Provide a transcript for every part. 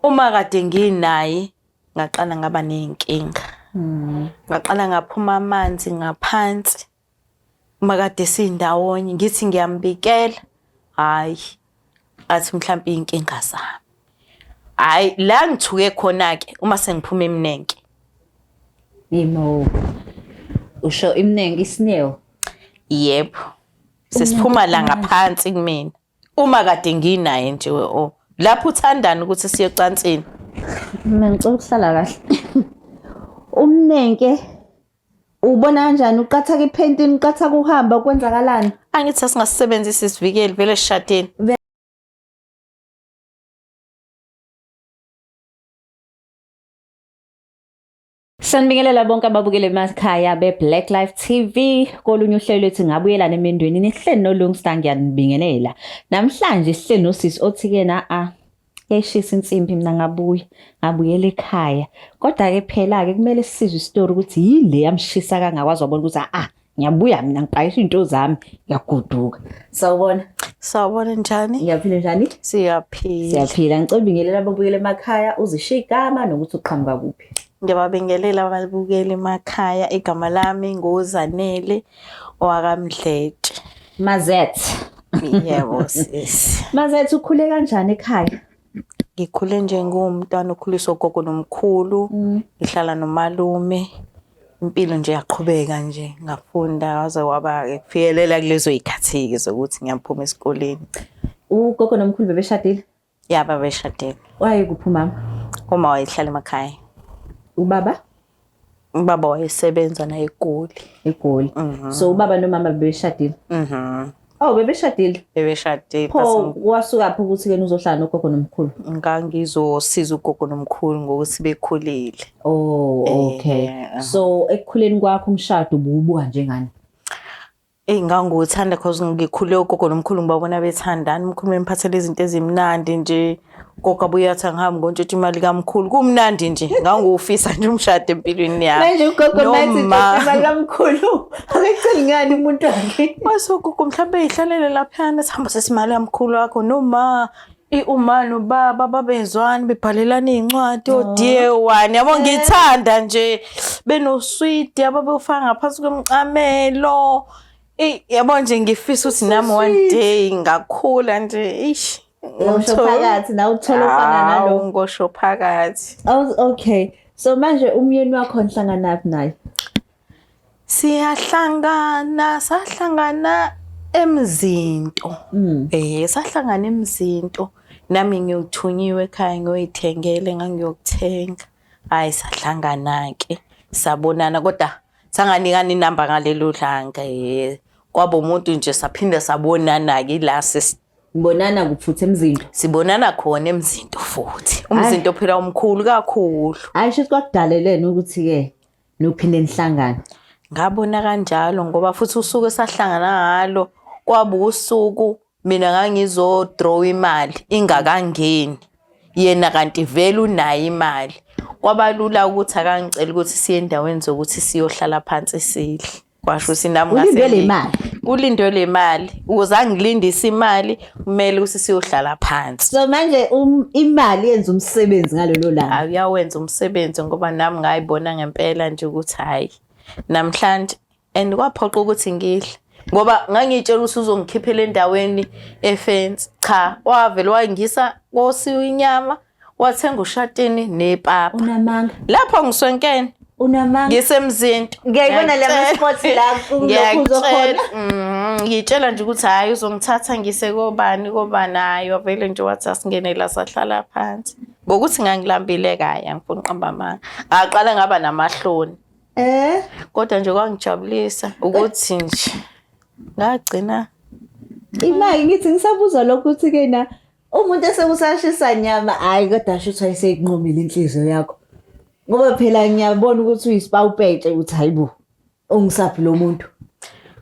Uma kade nginaye ngaqala ngaba ney'nkinga. Ngaqala ngaphuma amanzi ngaphansi. Uma kade sindawonye ngithi ngiyambikela, hhayi athi mhlampe iy'nkinga zami. Hhayi la ngithuke khona-ke uma sengiphuma iminenke. Imo. Usho iminenke isinyewo? Yebo. Sesiphuma la ngaphansi kumina. Uma kade nginaye nje o lapho uthandani ukuthi siye ocansini. Mina ngicela ukuhlala kahle. Umnenke ubona kanjani uqatha iphentini uqatha kuhamba kwenzakalani? Angithi sasingasebenzisi isivikeli vele sishadeni. Sanibingelela bonke ababukeli emakhaya be-Black Life TV kolunye uhlelo lwethu ngabuyelana emendweni nihleli noLungsta ngiyanibingelela. Namhlanje sihleli nosisi othi-ke na a yayishisa insimbi mina ngabuya ngabuyela ekhaya. Kodwa-ke phela-ke kumele sisizwe isitori ukuthi yini le yamshisa kangakwazi wabona ukuthi a ngiyabuya mina ngipakisha iy'nto zami ngiyagoduka. Sawubona. Sawubona njani? Ngiyaphila njani? Siyaphila. Siyaphila. Ngicela ubingelela ababukeli emakhaya uzishiye igama nokuthi uqhamuka kuphi. Ngiyababingelela ababukeli emakhaya. Igama lami nguZanele owakaMdletshe. Mazet. Yebo sisi. Mazet ukhule kanjani ekhaya? Ngikhule nje ngiwumntwana okhuliswa ugogo nomkhulu, ngihlala nomalume. Impilo nje yaqhubeka nje ngafunda waze waba-ke kufikelela kulezo y'khathi-ke zokuthi ngiyaphuma esikoleni. Ugogo nomkhulu bebeshadile? Ya babeshadile. Wayekuphi umama? Uma wayehlala emakhaya. Ubaba? Ubaba wayesebenza naye eGoli. EGoli. So ubaba nomama bebeshadile? Mhm. Oh bebeshadile. Bebeshadile. Pho wasukaphi ukuthi ke uzohlala nogogo nomkhulu? Ngangizosiza ugogo nomkhulu ngokuthi bekhulile. Oh okay. So ekukhuleni kwakho umshado ubuwubuka njengani? Eyi ngangiwuthanda cause ngikhule ugogo nomkhulu ngibabona bethandana, umkhulu bemphathela izinto ezimnandi nje. Ugogo abuye athi angihambi ngontshontsha imali kamkhulu, kumnandi nje. Ngangiwufisa nje umshado empilweni yami. Manje ugogo nathi ntshontsha imali kamkhulu, akayiceli ngani umuntu wakhe? Wase ugogo mhlawumbe eyihlalele laphayana, sihamba sesimali kamkhulu wakho noma uma nobaba babezwana bebhalelana iy'ncwadi o-dear one yabo ngithanda nje benoswidi ababewufaka ngaphansi kwemicamelo. Eyi yabo nje ngifisa ukuthi nami one day ngakhula nje ish. Ngosho phakathi nawe uthola ofana nalo. Ngosho phakathi. Oh okay. So manje umyeni wakho nihlanganaphi naye? Siyahlangana, sahlangana eMzinto. Sahlangana eMzinto. Nami ngiyuthunyiwe ekhaya ngiyoyithengela engangiyokuthenga. Hhayi sahlangana-ke sabonana kodwa sanganikana inamba ngalelo langa. Kwaba umuntu nje saphinde sabonana-ke ila Nibonana kuphi futhi eMzinto? Sibonana khona eMzinto futhi. UMzinto phela umkhulu kakhulu. Hhayi shuthi kwakudalelene ukuthi-ke Niyophinde nihlangane. Ngabona kanjalo ngoba futhi usuku esahlangana ngalo kwaba usuku mina ngangizo-draw imali ingakangeni yena kanti vele unayo imali. Kwaba lula ukuthi akangicela ukuthi siye endaweni zokuthi siyohlala phansi sidle. Kwasho ukuthi nami ngase Ulindwe le mali. Kulindwe le mali. Ukuze angilindise imali kumele ukuthi siyohlala phansi. So manje imali yenza umsebenzi ngalelo langa. Hayi uyawenza umsebenzi ngoba nami ngayibona ngempela nje ukuthi hayi namhlanje and kwaphoqa ukuthi ngidle ngoba ngangiyitshela ukuthi uzongikhiphela endaweni efensi. Cha, wavele wangisa kosiwa inyama wathenga ushatini nepapa. Unamanga. Lapho ngiswenkene. Unamanga. Ngisemzinto. Ngiyayibona le ma-spots la kulokhu uzokhona. Ngiyitshela nje ukuthi hhayi uzongithatha ngise kobani kobani hhayi wavele nje wathi asingene la sahlala phansi. Ngokuthi ngangilambile kaya ngifuna uqamba amanga. Ngaqala ngaba namahloni. Kodwa nje kwangijabulisa ukuthi nje ngagcina Imali ngithi ngisabuza lokho ukuthi ke na umuntu esekusashisa nyama hayi kodwa sho ukuthi ayiseyinqomile inhliziyo yakho. Ngoba phela ngiyabona ukuthi uyisipawupetshe ukuthi hayibo ungisaphi lo muntu.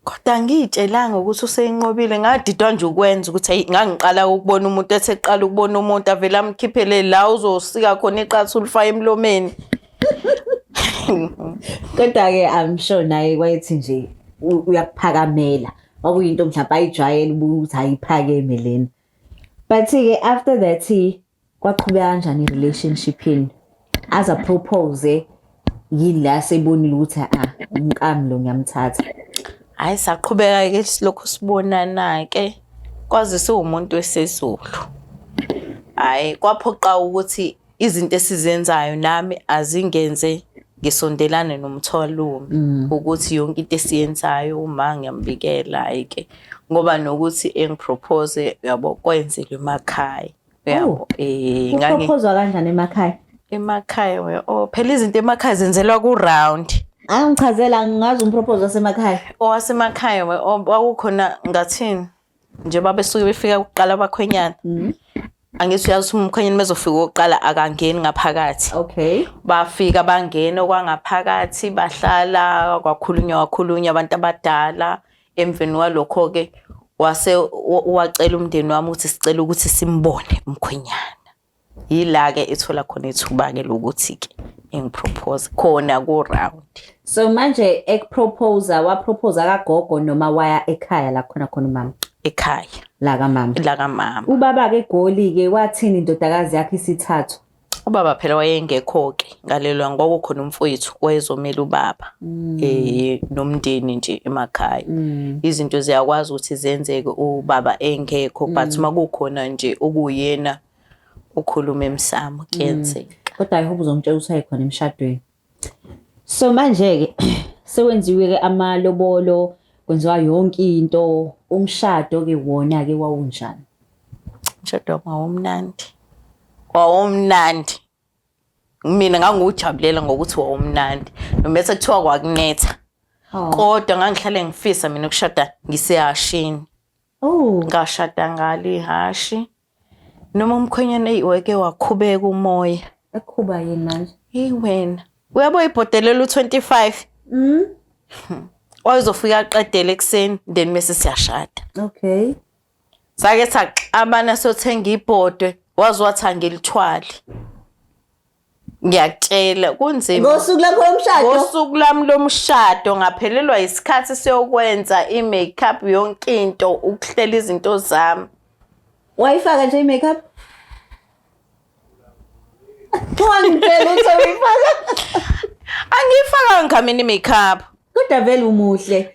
Kodwa angiyitshelanga ukuthi useyinqobile ngadidwa nje ukwenza ukuthi ayi ngangiqala ukubona umuntu ethe eqala ukubona umuntu avele amkhiphele la uzosika khona iqatha ulifake emlomeni. Kodwa-ke I'm sure naye wayethi nje uyakuphakamela. Kwakuyinto mhlawumbe ayijwayele ukuthi ayiphakeme lena. But-ke after that Kwaqhubeka kanjani i-relationship yenu? Aze a-propose yini la sebonile ukuthi a umkami lo ngiyamthatha? Hhayi saqhubeka-ke silokhu sibonana-ke kwazise uwumuntu wesiZulu. Hhayi kwaphoqa ukuthi izinto esizenzayo nami azingenze ngisondelane nomthwalume ukuthi yonke into esiyenzayo uma ngiyambikela hhayi-ke ngoba nokuthi engipropose uyabo kwenzelwe emakhaya. Uyabo eh Uproposwa kanjani emakhaya? Emakhaya we oh phela izinto emakhaya zenzelwa ku round. Angichazela ngingazi umpropose wasemakhaya. Owasemakhaya we oh kwakukhona ngathini njengoba besuke befika kuqala abakhwenyana. Angithi uyazi ukuthi umkhwenyana mezofika okokuqala akangeni ngaphakathi. Okay. Bafika bangena kwangaphakathi bahlala kwakhulunywa kwakhulunywa abantu abadala emveni kwalokho-ke wase wacela umndeni wami ukuthi sicela ukuthi simbone umkhwenyana. Yila-ke ethola khona ithuba-ke lokuthi-ke engipropose khona ku-round. So manje ekuproposa waproposa kagogo noma waya ekhaya la khona khona umama? Ekhaya. La kamama. La kamama. Ubaba-ke eGoli-ke wathini indodakazi yakhe isithathwa? Ubaba phela wayengekho-ke ngalelo langa kwakukhona umfowethu wayezomela ubaba nomndeni nje emakhaya. Izinto ziyakwazi ukuthi zenzeke ubaba engekho but uma kukhona nje okuyena ukhuluma emsamo kuyenzeka. Kodwa I hope uzongitshela ukuthi wayekhona emshadweni. So manje-ke sewenziwe-ke amalobolo, kwenziwa yonke into, umshado-ke wona-ke wawunjani? Umshado wami wawumnandi. Wawumnandi. Mina ngangiwujabulela ngokuthi wawumnandi. Noma sekuthiwa kwakunetha. Oh. Kodwa ngangihlale ngifisa mina ukushada ngisehashini. Oh. Ngashada ngalo ihhashi. Noma umkhwenyana eyi weke wakhubeka umoya. Ekhuba yini manje? Hey wena. Uyabo ibhodelela u25. Wayezofika aqedele ekuseni then bese siyashada. Okay. Sake saxabana sothenga ibhodwe waze wathi angilithwali. Ngiyakutshela kunzima. Ngosuku lakho lomshado? Ngosuku lami lomshado ngaphelelwa isikhathi siyokwenza i-makeup yonke into ukuhlela izinto zami. Wayifaka nje i-makeup? Wangitshela ukuthi uyifaka. Angiyifakanga mina i-makeup. Kodwa vele umuhle.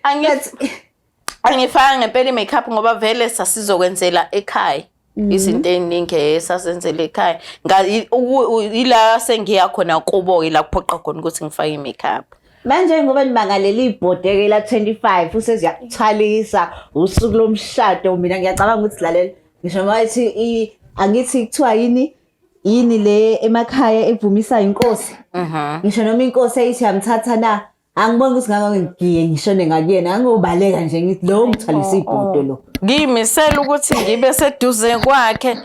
Angifaka ngempela i-makeup ngoba vele sasizokwenzela ekhaya. Izinto ey'ningi esasenzela ekhaya. Ila sengiya khona kubo ila kuphoqa khona ukuthi ngifake i-makeup. Manje ngoba nimangalela ibhodeke la 25 useziyakuthwalisa usuku lomshado mina ngiyacabanga ukuthi lalela ngisho mathi angithi kuthiwa yini yini le emakhaya evumisa inkosi. Ngisho noma inkosi eyithi yamthatha na angiboni ukuthi ngake ngigiye ngishone ngakuyena angobaleka nje ngithi lo ngithwalisa ibhodo lo. Ngiyimisela ukuthi ngibe seduze kwakhe.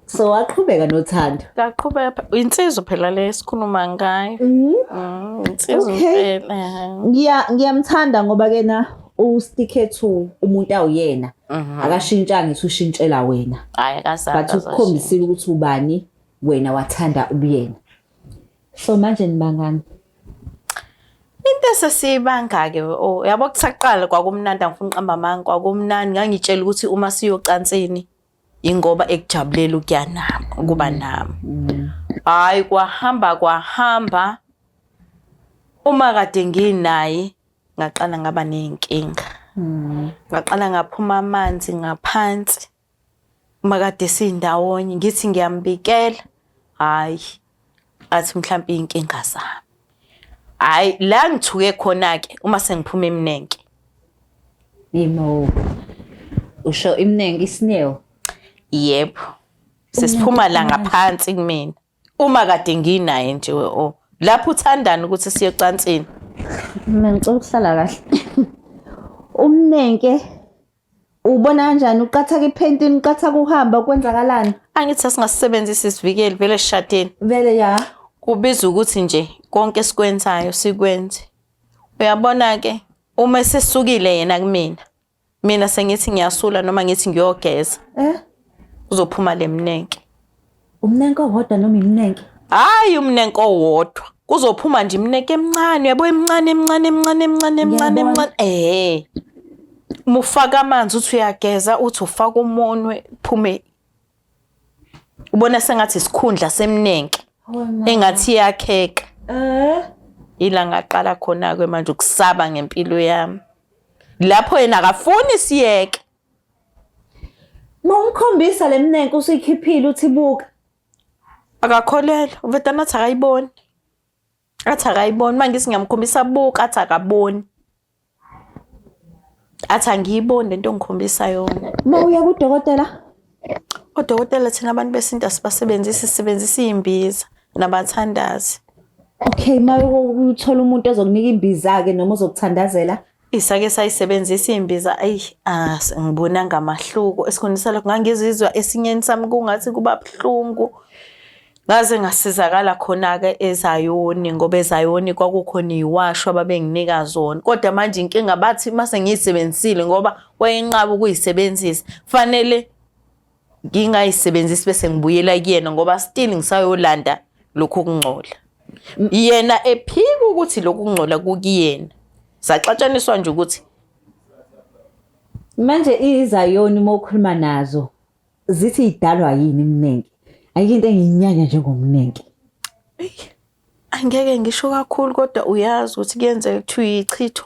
So waqhubeka nothando. Ngaqhubeka insizwa phela le esikhuluma ngayo. Insizwa impela. Ngiyamthanda ngoba ke na usticke to umuntu awuyena. Akashintshanga ngithi ushintshela wena. Hayi akazange. But ukukhombisile ukuthi ubani wena wathanda ubuyena. So manje nibangani? Into esesiyibanga-ke oh yabo kusaqala kwakumnandi angifuni uqamba amanga kwakumnandi ngangitshela ukuthi uma siyocansini ingoba ekujabulela ukuya nami ukuba nami. Hayi kwahamba kwahamba uma kade nginaye ngaqala ngaba ney'nkinga. Ngaqala ngaphuma amanzi ngaphansi uma kade sindawonye ngithi ngiyambikela hhayi athi mhlampe iy'nkinga zami. Hhayi la ngithuke khona-ke uma sengiphuma iminenke. Yimo. Usho iminenke isineo? Yebo. Sesiphuma la ngaphansi kumina. Uma kade nginaye nje o lapho uthandani ukuthi siye ocansini. Mina ngicela ukuhlala kahle. Umnenke ubona kanjani uqathaka iphentini uqathaka uhamba kwenzakalani? Angithi sasingasebenzisi isivikeli vele sishadeni. Vele ya. Kubiza ukuthi nje konke esikwenzayo sikwenze. Uyabona ke uma esesukile yena kumina mina sengithi ngiyasula noma ngithi ngiyogeza. Uzophuma le mnenke. Umnenke owodwa noma iminenke? Hayi umnenke owodwa. Kuzophuma nje iminenke emincane uyabo emincane emincane emincane emincane emincane emincane eh. Uma ufaka amanzi uthi uyageza uthi ufaka umunwe phume Ubona sengathi isikhundla semnenke engathi iyakheka. Ila ngaqala khona-ke manje ukusaba ngempilo yami. Lapho yena akafuni siyeke. Mawumkhombisa le mnenke usuyikhiphile uthi buka. Akakholelwa, uvedane athi akayiboni. Athi akayiboni, uma ngithi ngiyamkhombisa buka athi akaboni. Athi angiyiboni lento ongikhombisa yona. Uma uya kudokotela? Odokotela thina abantu besintu asibasebenzisi, sisebenzisa iy'mbiza nabathandazi. Okay, uma uthola umuntu ozokunika imbiza-ke noma ozokuthandazela? Isake sayisebenzisa imbiza ayi ngibonanga amahluko esikhundleni salokho ngangizizwa esinyeni sami kungathi kuba buhlungu. Ngaze ngasizakala khona-ke eZayoni ngoba eZayoni kwakukhona iy'washo ababenginika zona kodwa manje inkinga bathi uma sengiyisebenzisile ngoba wayenqaba ukuyisebenzisa fanele ngingayisebenzisi bese ngibuyela kuyena ngoba still ngisayolanda lokhu kungcola. Yena ephika ukuthi lokhu kungcola kukuyena. Saxatshaniswa nje ukuthi Manje iZayoni uma ukhuluma nazo zithi idalwa yini imnenke? Ayikho into engiyinyanya njengomnenke. Angeke ngisho kakhulu kodwa uyazi ukuthi kuyenzeka kuthiwa iyichitho.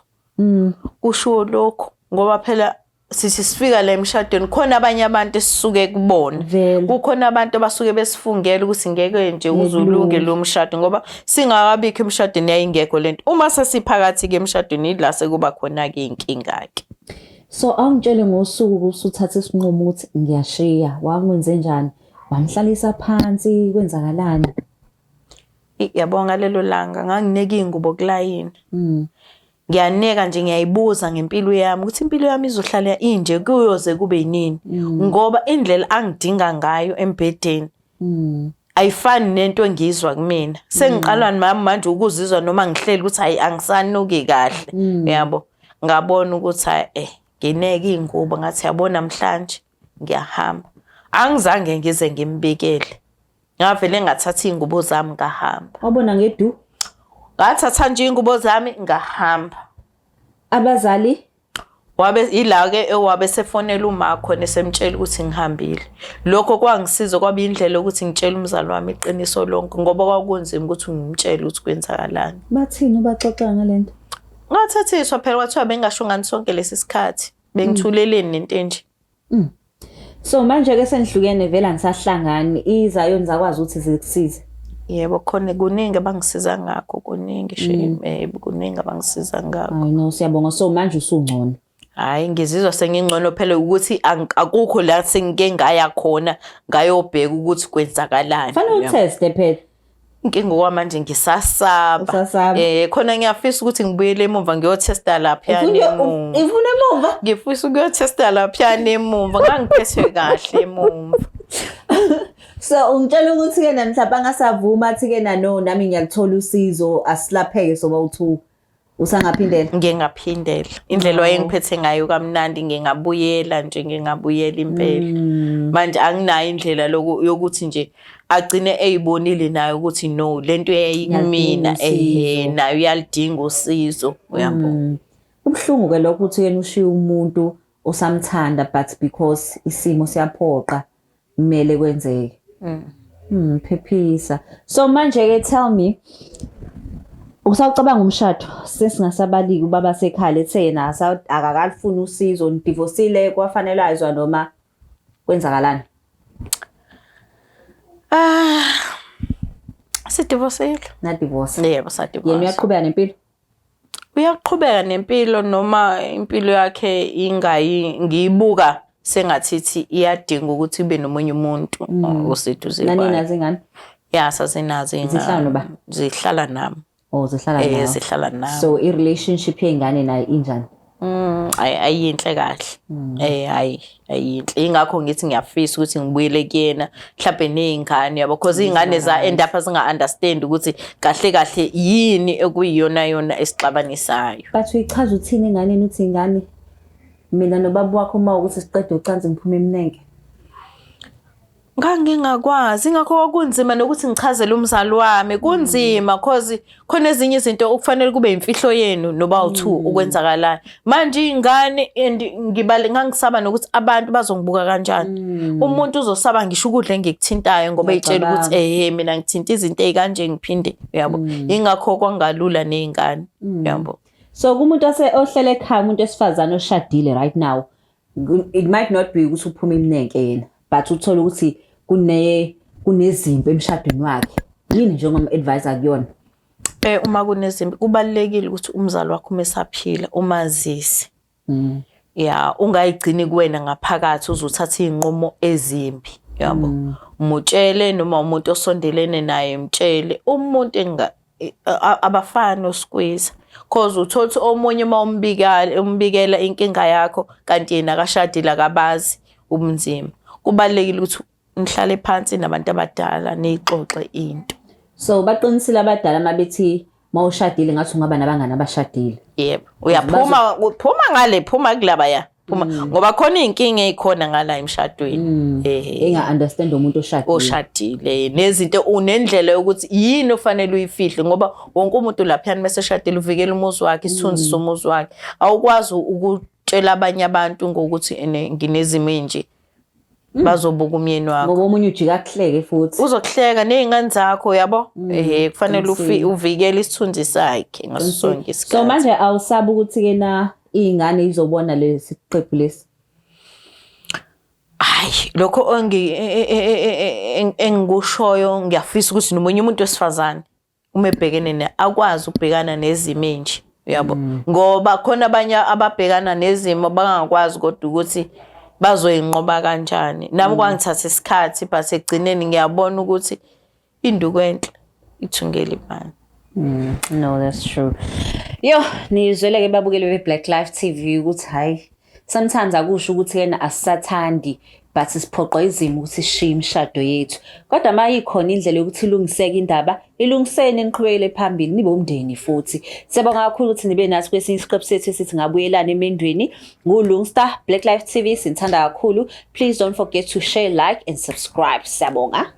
Kushiwo lokho ngoba phela sithi sifika la emshadweni khona abanye abantu esisuke kubona. Kukhona abantu abasuke besifungela ukuthi ngeke nje uze ulunge lo mshado ngoba singakabikho emshadweni yayingekho lento. Uma sesiphakathi ke emshadweni ila sekuba khona ke inkinga ke. So awungitshele ngosuku usuthatha isinqumo ukuthi ngiyashiya, wakwenze njani? Wamhlalisa phansi kwenzakalani? Yabo ngalelo langa ngangineka iy'ngubo kulayini. Ngiyaneka nje ngiyayibuza ngempilo yami ukuthi impilo yami izohlala inje kuyoze kube yinini. Ngoba indlela angidinga ngayo embhedeni ayifani nento engiyizwa kumina. Sengiqala nami manje ukuzizwa noma ngihleli ukuthi hayi angisanuki kahle. Yabo. Ngabona ukuthi hayi ngineke iy'ngubo ngathi yabo namhlanje ngiyahamba. Angizange ngize ngimbikele. Ngavele ngathatha iy'ngubo zami ngahamba. Wabona ngedu? Ngathatha nje iy'ngubo zami ngahamba. Abazali? Wabe ila-ke ewabe esefonela uma khona esemtshela ukuthi ngihambile. Lokho kwangisiza kwaba indlela yokuthi ngitshele umzali wami iqiniso lonke ngoba kwakunzima ukuthi ngimtshele ukuthi kwenzakalani. Bathini ubaxoxa ngalento? Ngathathiswa phela kwathiwa bengasho ngani sonke lesi sikhathi. Bengithuleleni nento enje. So manje ke senihlukene vele anisahlangani izayoni zakwazi ukuthi zikusize. Yebo khona kuningi abangisiza ngakho kuningi shame yebo kuningi abangisiza ngakho. Hayi no siyabonga so manje usungcono. Hhayi ngizizwa sengingcono phela ukuthi akukho la sengike ngaya khona ngayobheka ukuthi kwenzakalani. Fanele utheste phela. Inkinga okwamanje ngisasaba. Usasaba. Khona ngiyafisa ukuthi ngibuyele emumva ngiyothesta laphayana emumva. Ifuna emumva? Ngifisa ukuyothesta laphayana emumva ngangiphethwe kahle emumva. So ungitshela ukuthi ke mhlawumbe angasavuma athi ke na no nami ngiyalithola usizo asilapheke soba uthu usangaphindela. Ngingaphindela. Indlela wayengiphethe ngayo kamnandi ngingabuyela nje ngingabuyela impela. Manje anginayo indlela yokuthi nje agcine eyibonile naye ukuthi no lento yayikumina ehe nayo uyalidinga usizo uyabo. Kubuhlungu ke lokho ukuthi yena ushiye umuntu osamthanda but because isimo siyaphoqa kumele kwenzeke. Phephisa. So manje ke tell me usawucabanga umshado sesingasabaliki ubaba sekhaya lethe yena akakalifuni usizo nidivosile kwafanele ayizwa noma kwenzakalani? Sidivosile. Nadivorce. Yebo sadivorce. Yena uyaqhubeka nempilo? Uyaqhubeka nempilo noma impilo yakhe ingayi ngiyibuka sengathithi iyadinga ukuthi ibe nomunye umuntu oseduze kwayo. Nani nazo ingane? Ya sasinazo ingane. Zihlala noba? Zihlala nami. Oh zihlala nawe. Zihlala nami. So i relationship yengane naye injani? Ayinhle kahle. Hayi ayinhle. Ingakho ngithi ngiyafisa ukuthi ngibuyele kuyena mhlawumbe nezingane yabo because izingane za end up zinga understand ukuthi kahle kahle yini ekuyiyona yona esixabanisayo. But uyichaza uthini enganeni uthi ingane mina nobaba wakho uma ukuthi siqede ucansi ngiphume emnenke. Ngangingakwazi, ingakho kwakunzima nokuthi ngichazele umzali wami. Kunzima cause khona ezinye izinto okufanele kube imfihlo yenu noba u-two ukwenzakalayo. Manje iy'ngane and ngibale ngangisaba nokuthi abantu bazongibuka kanjani. Umuntu uzosaba ngisho ukudla engikuthintayo ngoba ey'tshela ukuthi Ngiyacabanga. ehe mina ngithinta izinto ey'kanje ngiphinde, uyabo. Ingakho kwangalula ney'ngane, uyabo. So kumuntu ohlele ekhaya, umuntu wesifazane oshadile right now, it might not be ukuthi uphuma iminenke yena, but uthole ukuthi kunezimpi emshadweni wakhe. Yini njengom-advisor kuyona? Uma kunezimpi kubalulekile ukuthi umzali wakho uma esaphila umazise. Ya, ungayigcini kuwena ngaphakathi uzothatha iy'nqumo ezimbi, yabo. Mutshele noma umuntu osondelene naye mtshele. Umuntu abafani osikwiza. Cause uthola ukuthi omunye uma umbikela inkinga yakho kanti yena akashadile, akabazi ubunzima. Kubalulekile ukuthi nihlale phansi nabantu abadala niyixoxe into. So baqinisile abadala uma bethi uma ushadile ngathi ungaba nabangani abashadile. Yebo, uyaphuma, uphuma ngale, phuma kulaba ya. Phuma ngoba khona iy'nkinga ey'khona ngala emshadweni. Enga-understand umuntu oshadile. Oshadile nezinto unendlela yokuthi yini ofanele uyifihle, ngoba wonke umuntu laphayana mase eshadile uvikela umuzi wakhe, isithunzi somuzi wakhe. Awukwazi ukutshela abanye abantu ngokuthi ene nginezimo enje, bazobuka umyeni wakho. Ngoba omunye ujika akuhleke futhi. Uzokuhleka ney'ngane zakho, yabo. Kufanele uvikele isithunzi sakhe ngaso sonke So isikhathi. manje awusabi ukuthi-ke na iy'ngane izobona lesi qephu lesi? Hayi, lokho engikushoyo ngiyafisa ukuthi nomunye umuntu wesifazane uma ebhekene ne akwazi ukubhekana nezimo enje, uyabo, ngoba khona abanye ababhekana nezimo bangakwazi kodwa ukuthi bazoyinqoba kanjani. Nami kwangithatha isikhathi, but ekugcineni ngiyabona ukuthi induku enhle ithungela ibani. No, that's true. Yo, nizwele-ke babukeli be-Black Life TV ukuthi hhayi, sometimes akusho ukuthi yena asisathandi, but siphoqwa izimo ukuthi sishiye imishado yethu. Kodwa uma ikhona indlela yokuthi ilungiseke indaba, ilungiseni, niqhubekele phambili, nibe umndeni futhi. Siyabonga kakhulu ukuthi nibe nathi kwesinye isiqephu sethu esithi Ngabuyelana Emendweni. NguLungstar, Black Life TV, sinithanda kakhulu. Please don't forget to share, like and subscribe. Siyabonga.